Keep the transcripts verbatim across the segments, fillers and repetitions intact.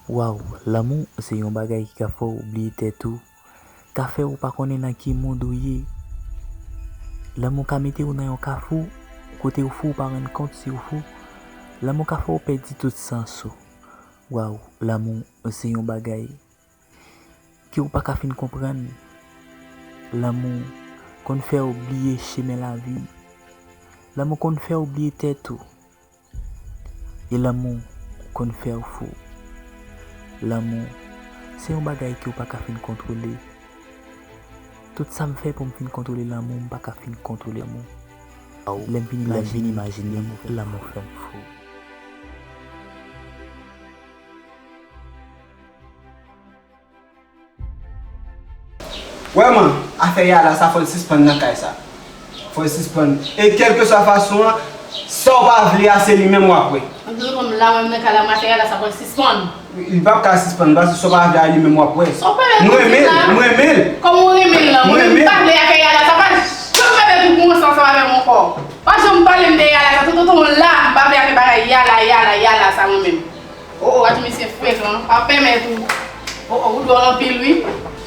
Waw, lanmou se yon bagay ki ka fè w bliye tèt ou, ka fè w pa konnen nan ki mond ou ye. Lanmou ka mete w nan yon kafou, kote w fou ou pa rann kont si w fou. Lanmou ka fè w pèdi tout sans ou. Waw, lanmou se yon bagay ke w pa ka fin konprann. Lanmou konn fè w bliye chemen lavi. Lanmou konn fè w bliye tèt ou. E lanmou konn fè w fou. Lanmou se yon bagay ke w pa ka fin kontwole. Tout sa m fè pou m fin kontwole lanmou, m pa ka fin kontwole lanmou. Lè m vin imajine, lanmou fè m fou. Vrèman, afè Yala sa fò l sispann nan kay sa. Fò l sispann. E kèlkeswa fason an, sa w pa vle a se li menm w ap wè. Ann di nou kòm la menm nan kay la, m afè Yala sa fò l sispann. Li p ap ka sispann, paske sa w pa vle a li menm w ap wè. Sa w pale m renmen l, m renmen l. Kòman w renmen l lan? Mwen menm m pa vle afè Yala sa, pa janm mete tou pou ansanm avè m ankò. Pa janm pale m de Yala sa, toutotan w la, m pa vle afè bagay Yala, Yala, Yala sa mwen menm. O o, gade misye frekan, pa pèmèt ou. O o, ou dwòl anpil wi.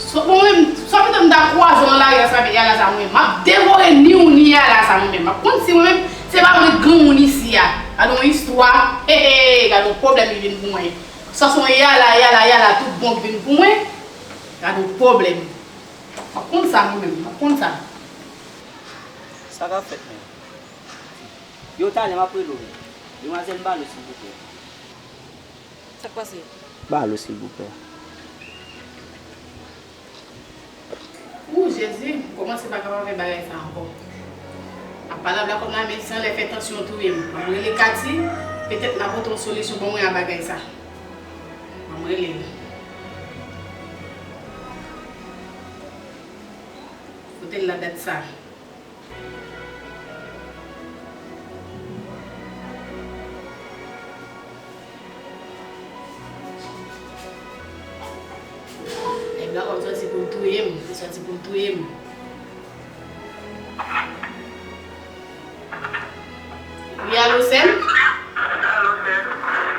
Bon, mwen, sa pito m ta kwaze w nan lari a sa avèk Yala sa mwen. M ap devore ni ou ni Yala sa mwen menm. M ap konn si mwen menm, se pa mwen k granmoun isi a. Gade yon istwa, he he, gade yon pwoblèm ki vin pou mwen. Sa se yon Yala, Yala, Yala tout bon ki vin pou mwen. Gade yon pwoblèm. M ap konn sa mwen menm, m ap konn sa. Sa k ap fèt menm? Yo, talè m ap rele w. Demwazèl, m ba l ou silvouplè. Sa k pase? Ba l ou silvouplè. Ou Jezi, m kòmanse pa kapab avèk bagay sa ankò. Ap pale a Black Homme la, men si anlè fè tansyon touye m. M ap rele Katy, petèt l a pote yon solisyon ban mwen a bagay sa. M ap rele l. Kote l la dat sa? Nèg la kòm sòti pou l touye m, li sòti pou l touye m. Wi, alo, sè m?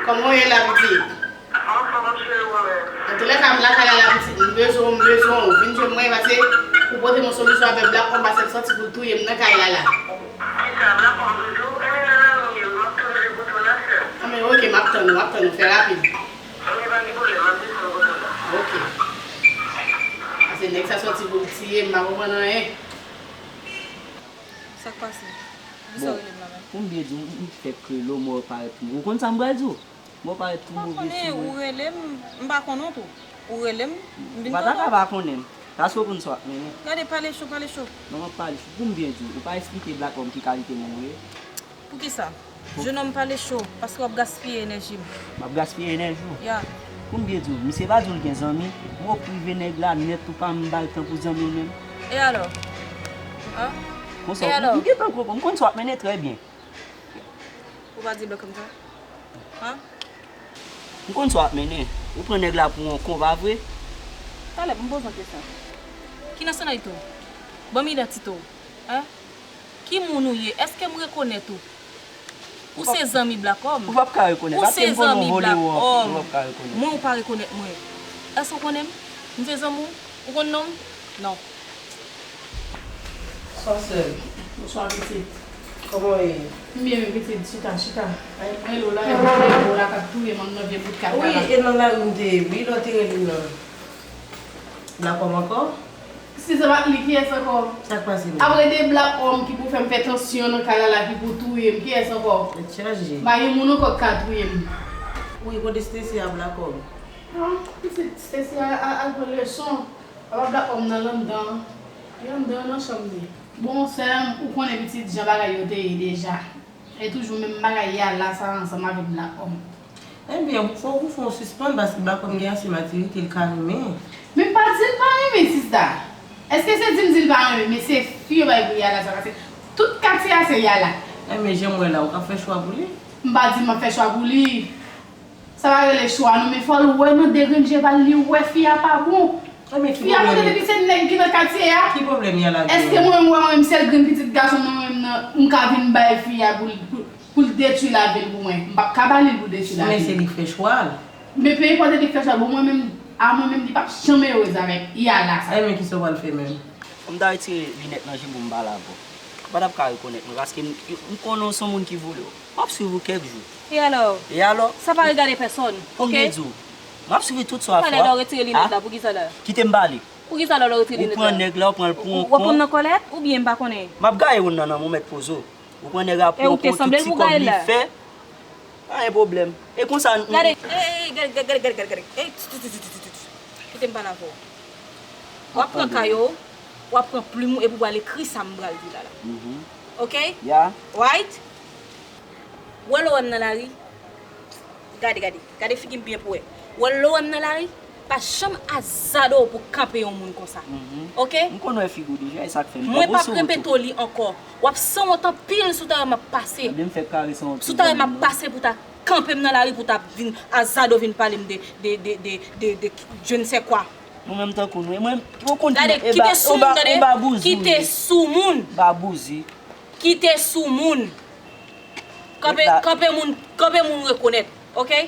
Kòman w ye la, pitit? Anfòm, cheri, ou menm? Antoulèka, m lakay la, la, pitit. M bezwen w, m bezwen w. Vin jwenn mwen, pase pou pote m yon solisyon avèk Black Homme, pase l sòti pou l touye m nan kay la, la. Kisa, Black Homme toujou? Ebyen, nan lari m ye wi, m ap tann ou depi w tou la, sè m. Anben, oke, m ap tann ou, m ap tann ou, fè rapid. Ebyen, pa gen pwoblèm, m ap desann kote w la. Oke. Pase nèg sa sòti pou l tiye m, m pa konprann anyen. Sa k pase? Poukisa w rele m la menm? Bon, pou m byen di w, m fèk rele w, men w parèt pou m. Ou konn sa m pral di w? Mwen parèt tou move sou mwen. Ou rele m, m pa konnen w tou. Ou rele m, m vin tande w. Ou pa ta ka pa konnen m. Paske w konn sa w ap mennen. Gade, pale cho, pale cho. Non, m ap pale cho. Pou m byen di w, ou pa eksplike Black Homme ki kalite moun ou ye. Poukisa? Jenòm, pale cho, paske w ap gaspiye enèji m. M ap gaspiye enèji w? Ya. Pou m byen di w, misye pa di w l gen zanmi. Mwen prive nèg la nèt, ou pa menm ba l tan pou zanmi l menm. E alò? An? Konsa, e alò? M gentan konprann, m konn sa w ap mennen trè byen. Ou pa di Black Homme sa? An? M konn sa w ap mennen. Ou pran nèg la pou yon kon, pa vre? Talè, m poze w kesyon. Ki nasyonalite w? Ban m idantite w. An? Ki moun ou ye? Èske m rekonèt ou? Ou se zanmi Black Homme? Ou p ap ka rekonèt. Ou se zanmi Black Homme. Ou p ap ka rekonèt. Mwen, ou pa rekonèt mwen. Èske w konnen m? M se zanmi w? Ou konn non m? Non. Bonswa, sè m. Bonswa, pitit. Kòman w ye? M byen, men pitit, chita, chita. Ay, mwen rele w la, e pou w la k ap touye m anndan vye bout kat la. Wi, e nan lari m te ye, wi, lè w te rele m nan. Black Homme ankò? Si se pa t li, kiyès ankò? Sa k pase menm? Apre de Black Homme ki pou fè m fè tansyon nan kay la la, ki pou touye m, kiyès ankò? Tèt chaje. M pa gen moun ankò k ka touye m. Wi, kote Stacy a, Black Homme? Ah, pitit, Stacy a, a, al pran leson. Papa Black Homme nan anndan. Li anndan nan chanm li. Bon, sè m, ou konnen pitit jan bagay yo te ye deja. E toujou menm bagay Yala sa ansanm avèk Black Homme. Ebyen, fò ou fè yon sispann, paske Black Homme gen ase matirite, l ka renmen. Men m pa di l pa renmen, sista. Èske se di m di l pa renmen, men se fi yo bay pou Yala sa, paske tout katye a se Yala. Ebyen, jan m wè la, ou ka fè chwa pou li? M pa di m ap fè chwa pou li. Sa pa rele chwa non, men fò l wè nan de grenn je pa l, li wè fi a pa bon. Fi a konnen depi se nèg ki nan katye a. Ki pwoblèm Yala gen? Èske mwen menm, mwen menm, sèl grenn pitit gason mwen menm nan, m ka vin bay fi a pou l, pou, pou l detwi lavi l pou mwen? M p ap ka ba li l pou detwi lavi l. Men se li k fè chwa l. Men pe enpòte li k fè sa, bon, mwen menm, a mwen menm, li p ap janm erez avèk Yala sa. Ebyen, kisa w pral fè menm? Fò m ta retire linèt nan je m pou m pale avè w. Ou pa t ap ka rekonèt mwen, paske m, m konnen w se yon moun ki vole w. M ap swiv ou kèk jou. E alò? E alò? Sa pa regade pèsonn, oke? Pou m te di w, m ap swiv tout sa w ap fè. Talè lè w retire linèt la, poukisa la? Kite m pale. Poukisa lè w retire linèt la? Ou pran nèg la, ou pran l pou yon kon. W ap pran m nan kòlèt, oubyen m pa konnen? M ap gaye w nan nan mwen mèt poze w. Ou pran nèg la pou yon kon ti ti kòb li fè. Pa gen pwoblèm. E konsa n. Gade. Ey, ey, gade, gade, gade, gade, gade. Ey, tut, tut, tut, tut, tut. Kite m pale avè w. W ap pran kaye w, w ap pran plim ou epi w pral ekri sa m pral di w la la. Oke? Ya. Right? W wè lè w wè m nan lari? Gade, gade. Gade figi m byen pou w wè. W wè lè w wè m nan lari? Pa janm azade w pou kanpe yon moun konsa. Oke? M konn wè figi w deja, e sa k fè m. Mwen p ap repeto li ankò. W ap sanwont anpil si w ta wè m ap pase. Ebyen m fèk kare sanwont. Si w ta wè m ap pase pou w ta kanpe m nan lari pou w ta vin azade w vin pale m de, de, de, de, de, de je ne sais quoi. Mwen menm tankou nou. E mwen, ou konn ki. Gade, kite sou moun, tande. Kite sou moun. Babouzi. Kite sou moun. Kanpe, kanpe moun, kanpe moun rekonèt, oke?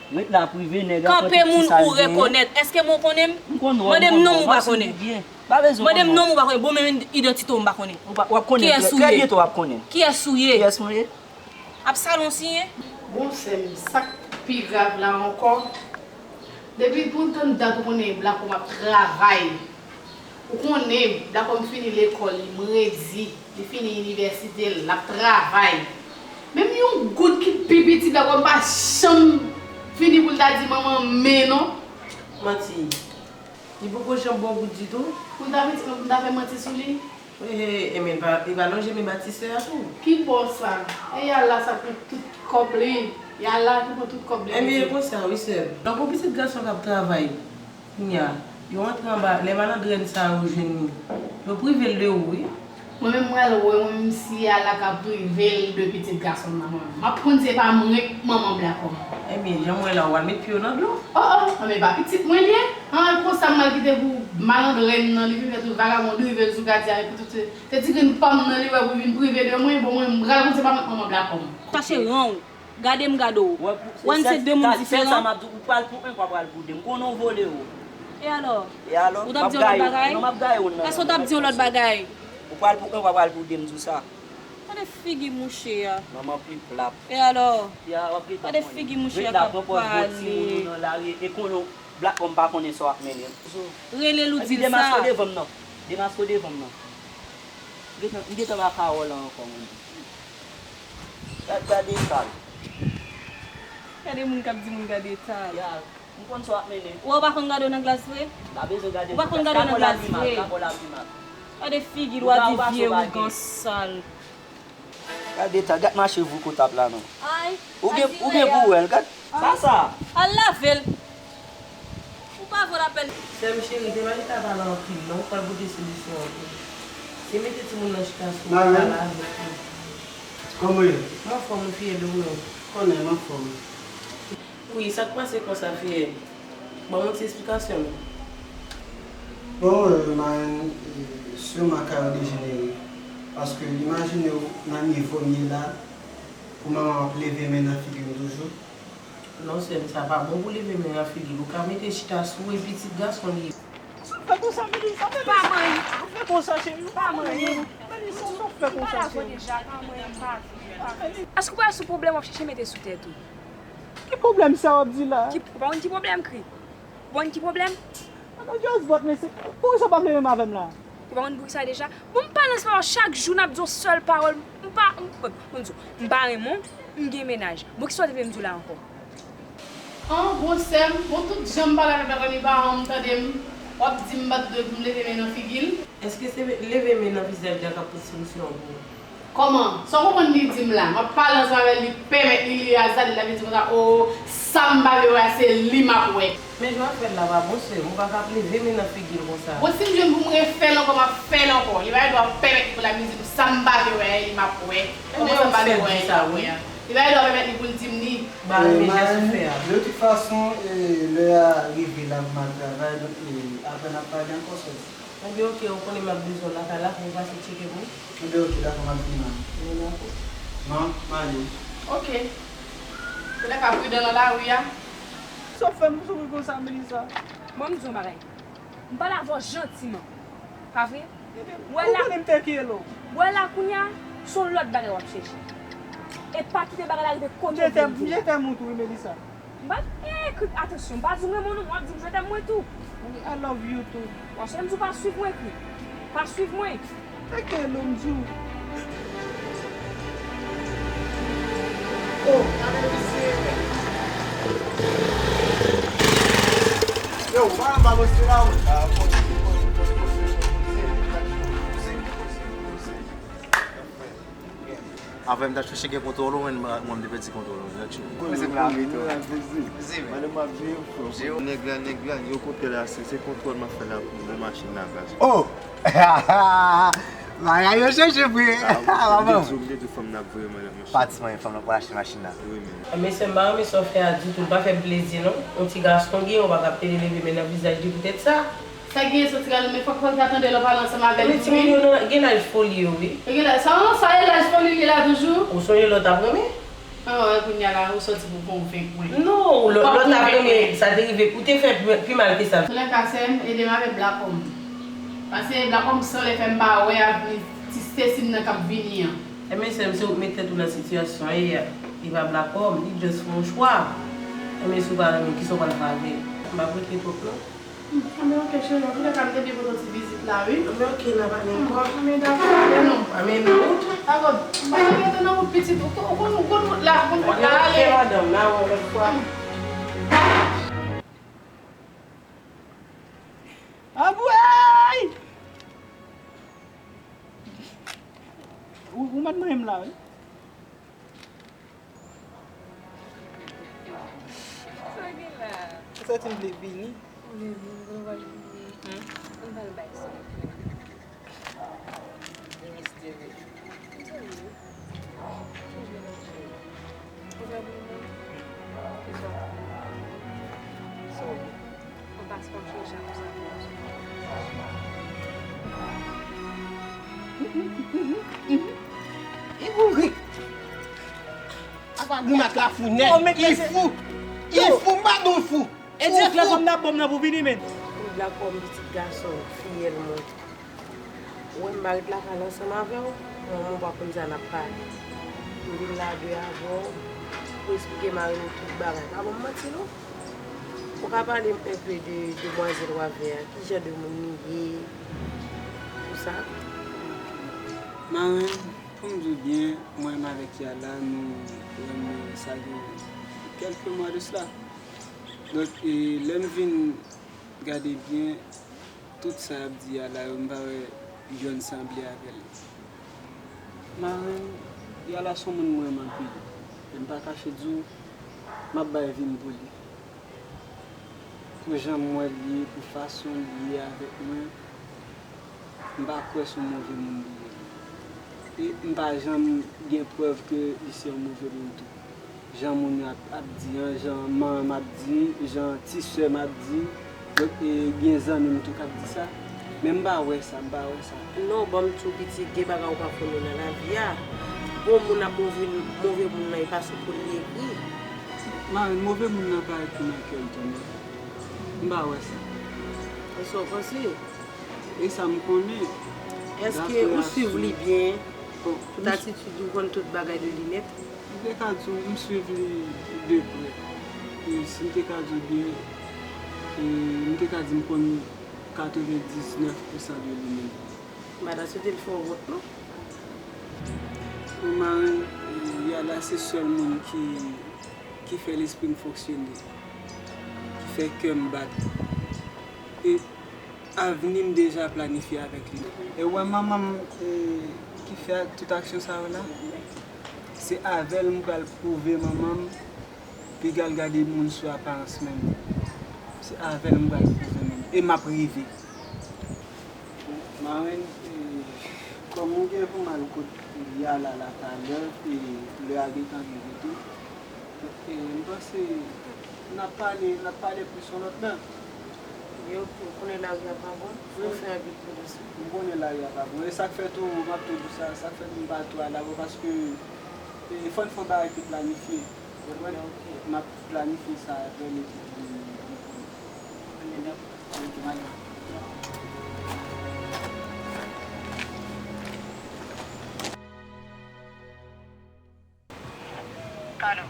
Ret la prive nèg a. Kanpe moun ou rekonèt. Èske mwen w konnen m? M konn wè w. Mande m non m ou pa konnen. Mande m non m ou pa konnen. Bon, men idantite w m pa konnen. W ap konnen. Kiyès ou ye? Trè byento w ap konnen. Kiyès ou ye? Kiyès mwen ye? Absalon siyen. Bon, sè m, sa k pi grav la ankò, depi pou m tann dat ou konnen Blacom ap travay. Ou konnen Blacom fini lekòl li, m redi, li fini inivèsite l, l ap travay. Menm yon goud ki pi piti Blacom pa janm fini pou l ta di manman m men non. Manti. Li poko janm ba w goud ditou. Pou l ta piti mwen pou m ta fè manti sou li. Hey, hey, ebyen, li pa lonje men ba ti sè a tou. Ki bò sa? E Yala sa pran tout kòb li. Yala ki pran tout kòb li. Ebyen, e konsa wi, sè m. Donk, yon pitit gason k ap travay, kounye a, yo antre anba, lè malandren sa yo jwenn li, yo prive l de ou, wi. Mwen menm, m pral wè, mwen menm, si Yala ka prive l de pitit gason m nan, mwen menm. M ap konn se pa mwen k manman Blacom. Ebyen, jan m wè la, w al met pye w nan dlo. O, o, anben, e pa pitit mwen li ye. An, konsa m al kite pou malandren nan, li vin fè tout vagabon drive l sou katye a, epi tout se, se ti grenn pa m nan li wè pou vin prive de mwen, bon mwen m pral konn se pa mwen k manman Blacom. Chache ran w, gade m gade w. W wè n se de moun diferan. Sèl sa m ap di w, ou pral pou enk, w ap pral pou de. M konnen w vole yo. E alò? E alò? Ou t ap di yon lòt bagay? Non, m ap gaye w nan. Èske w t ap di yon lòt bagay? Ou pral pou enk, w ap pral pou de, m di w sa. Gade figi mouche a. Manman pi plat. E alò? Gade figi mouche a k ap pale. Ret la, pran pòz bon timoun ou nan lari, e konnen w Blacom pa konnen sa w ap mennen. Rele l ou di l sa. Epi demaske w devan m nan. Demaske w devan m nan. M gentan, m gentan pa ka wè w la ankò, mwen. Gad, gad eta l. Gade moun k ap di moun gad eta l. Ya, m konn sa w ap mennen. Ou wè w pa konn gade w nan glas vre? M pa bezwen gade m nan glas. Ou pa konn gade w nan glas vre. Gade figi l, w a di vye ougan sal. Gad eta, gad mache voukotap la non. Ou gen, ou gen pou wè l, gad. Sa sa? Al lave l. Ou pa vo lapèn. Sè m cheri, te pa chita pale anpil non, ou pral pote solisyon an tou. Se mete timoun nan chita sou ou, pale avèk li. Kòman w ye? M anfòm wi, fiyèl, e ou menm? Konnen m anfòm. Wi, sa k pase konsa, fiyèl? Ban m yon ti esplikasyon non. Bon, euh, marenn, euh, sè w Makayò dejenere. Paske imajine w nan nivo m ye la, pou manman w ap leve men nan figi m toujou. Non, sè m, sa pa bon pou leve men nan figi l. Ou ka mete chita sou e pitit gason li ye. Sa w fè konsa, Melissa? Pa manyen. Ou fè konsa, cheri. Pa manyen. Melissa, sa w fè konsa, cheri? Èske w pa sou pwoblèm w ap chèche mete sou tèt ou? Ki pwoblèm sa w ap di la? Ki, ou pa konn ki pwoblèm, Kri? Ou pa konn ki pwoblèm? Just but, mesye, poukisa w pa vle menm avè m la? Ou pa konn poukisa deja? Bon, m pale ansanm avè w chak jou, n ap di yon sèl pawòl. M pa, m, m di w, m pa renmen w, m gen mennaj. Bon, kisa w te vle m di w la ankò? An, bon, sè m, bon, tout jan m pale avèk Blacom, li pa renmen m tande m. W ap di m pa t dwe pou m leve men nan figi l. Èske se leve men nan vizaj la k ap pote solisyon an pou ou? Kòman? Sa w konprann li di m la? M ap pale ansanm avè l, li pèmèt li, li azade l, l ap vin di konsa, o, sa m pa vle wè a, se li m ap wè. Men jan w ap fè l la pa bon, sè m, ou pa ka ap leve men nan figi l konsa. Bon, si m jwenn pou m refè l ankò, m ap fè l ankò. Li pa gen dwa pèmèt li pou l ap vin di m sa m pa vle wè a, e li m ap wè. Kòman sa m pa vle wè a, e li m ap wè a? Li pa gen dwa pèmèt li pou l di m ni. M pa renmen jès ou fè a. De tout fason, e, lè a rive la pou m al travay, donk, e, apre n ap pale ankò, sè m. Ebyen, oke, ou konnen m ap bezwen w lakay la pou w pase tcheke m, wi. Ebyen, oke, dakò, m ap vin la. Ebyen, dakò. M a, m ale. Oke. Kounye a ka pridan nan lari a. Sa w fè m soufri konsa, Melissa? Mwen, m di yon bagay. M pale avè w jantiman. Pa vre? Ou wè la, ou konnen m te kiyelo. Ou wè la kounye a, se yon lòt bagay w ap chèche. E pa kite bagay la rive kote w vle l ye a. Je t'aime, je t'aime ou tou, wi, Melissa. M pa, eh, Krik, atansyon, m pa di w renmen w non, w ap di m je t'aime mwen tou. I love you too. Bon, se m di w pa swiv mwen, Krik. Pa swiv mwen. Teke non m di w. Oh, gade misye. Yo, pa anba mesye la, wi. Avè m t ap chèche gen kontwòl ou, men mwen m te pèdi kontwòl ou nèt, chou. Koze m la pito. Koze m. Madanm ap viv. Nèg la, nèg la, yo kote la, se, se kontwòl m ap fè la pou, pou machin la, baz. Oh! Bagay yo chèche vre. Ah, m te di w, m te di w fanm nan ap voye mwen nan machin. Patisman, fanm nan pral achte machin la. Wi, men. Mesye, m pa renmen sa w fè a ditou, l pa fè m plezi non. Yon ti gason gen, ou pa ka pede leve men nan vizaj li poutèt sa. Sa gen soti gade, men fòk, fòk ta tande lè w pale ansanm avè l. Men timoun yo nan, gen laj foli yo, wi. Yo gen laj, sa, sa e laj foli li la toujou? Ou sonje lè w t ap renmen? An, wè, kounye a la, ou soti pou konvenk mwen. Non, lè, lè w t ap renmen, sa te rive, ou te fè pi, pi mal ke sa. Antoulèka, sè m, ede m avè blakòm. Paske blakòm san lè fè m pa wè avni ti sesi m nan k ap vini an. Enben, sè m, se ou k met tèt ou nan sitiyasyon an, e, e pa blakòm, li just fè yon chwa. Enben, si w pa renmen, kisa w pral fè avè l? M p ap rete twòp, non. Hmm, anben oke, cheri, antoulèka, m te byen kontan ti vizit la, wi. Anben oke, n a pale ankò. Hmm, anben dakò, ale non. Anben nan wout. Dakò, m pa nan rete nan wout, pitit. Ou konn, ou konn, ou konn wout la, ou konn wout la, ale. Anben oke, madanm, n a wè yon lòt fwa. Hmm. Anmwey! Ou, ou mèt manyen m la, wi. Sa gen la? Ou santi m vle vini? Ou vle vini, ou pral vini. Hmm? Ann pral bay sa. Li mistere. Mistere? Ou vle manje? Ou vle pou mwen? Kisa w vle? Sa w vle? Yon paspò Georgia konsa pou mwen. Li boure. Apa goumat la fou nèt. Li fou. Li fou, m pa di w fou. E dirèk la fanm nan ap ban m nan pou vini, men. Ou blakòm pitit gason fiyèl mwen. Ou wè m pa ret lakay la ansanm avè w, mwen, mwen pa konn sa n ap pale. M vin la de avè w pou eksplike mari m tout bagay. Pa ban m manti non. Ou ka pale m enpe de demwazèl w avè a, ki jan de moun li ye, tout sa. Marenn, pou m di w byen, mwen menm avèk Yala, nou renmen sa gen kèlke mwa de sila. Donk, e, lè m vin gade byen, tout sa y ap di Yala yo, m pa wè yonn sanble avè l. Marenn, Yala se yon moun m renmen anpil. E m pa kache di w, m ap bay vi m pou li. Pou jan m wè l ye, pou fason l ye avèk mwen, m pa kwè se yon move moun li ye. E m pa janm gen prèv ke li se yon move moun tou. Jan moun yo ap, ap di an, jan manman m ap di, jan ti sè m ap di, donk, e, gen zanmi m tou k ap di sa. Men m pa wè sa, m pa wè sa. Non, ban m di w pitit, gen bagay ou pa konnen nan lavi a. Bon moun ap move, move moun nan, e pa sou po l li ekri. Marenn, move moun nan pa ekri nan kè l tou, non. M pa wè sa. E sa w panse? E sa m konnen. Èske ou swiv li byen? Tout atitid li, ou konn tout bagay de li nèt? M te ka di w, m swiv li de prè. E si m te ka di w byen, e m te ka di m konn katrevendiznèf pousan de li menm. M pa ta swete l fè w wont, non. Bon, marenn, e, Yala se sèl moun ki, ki fè lespri m fonksyone, ki fè kè m bat. E avni m deja planifye avèk li. E w wè manman m, e, ki fè tout aksyon sa yo la? Se avè l m pral pwouve manman m, piga l gade moun sou aparans menm. Se avè l m pral pwouve menm. E m ap rive. Marenn, e, kòm ou gen pou m al kot Yala la talè, e lè a gentan rive tou, e, m panse n ap pale, n ap pale plis yon lòt lè. Yo, ou konnen lari a pa bon, fò fè anpil pridans. M konnen lari a pa bon. E sa k fè tou, m ap tou di w sa, sa k fè m pa tou al avè w, paske, e, fò n fè yon bagay ki planifye. M ap planifye sa trè byen pou nou. Ok, m ale. Alo.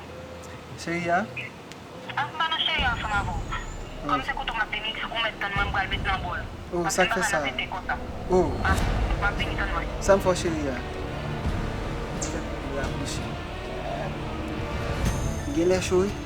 Cheri a? Ah, m pa nan cheri ansanm avè w. Kòm se kote w m ap vini, ou mèt tann mwen, m pral met nan bòl. Oh, sa k fè sa? Oh. Ah, m ap vini, tann mwen. Sa m fè w, cheri a? Rapwoche. Genlè cho wi.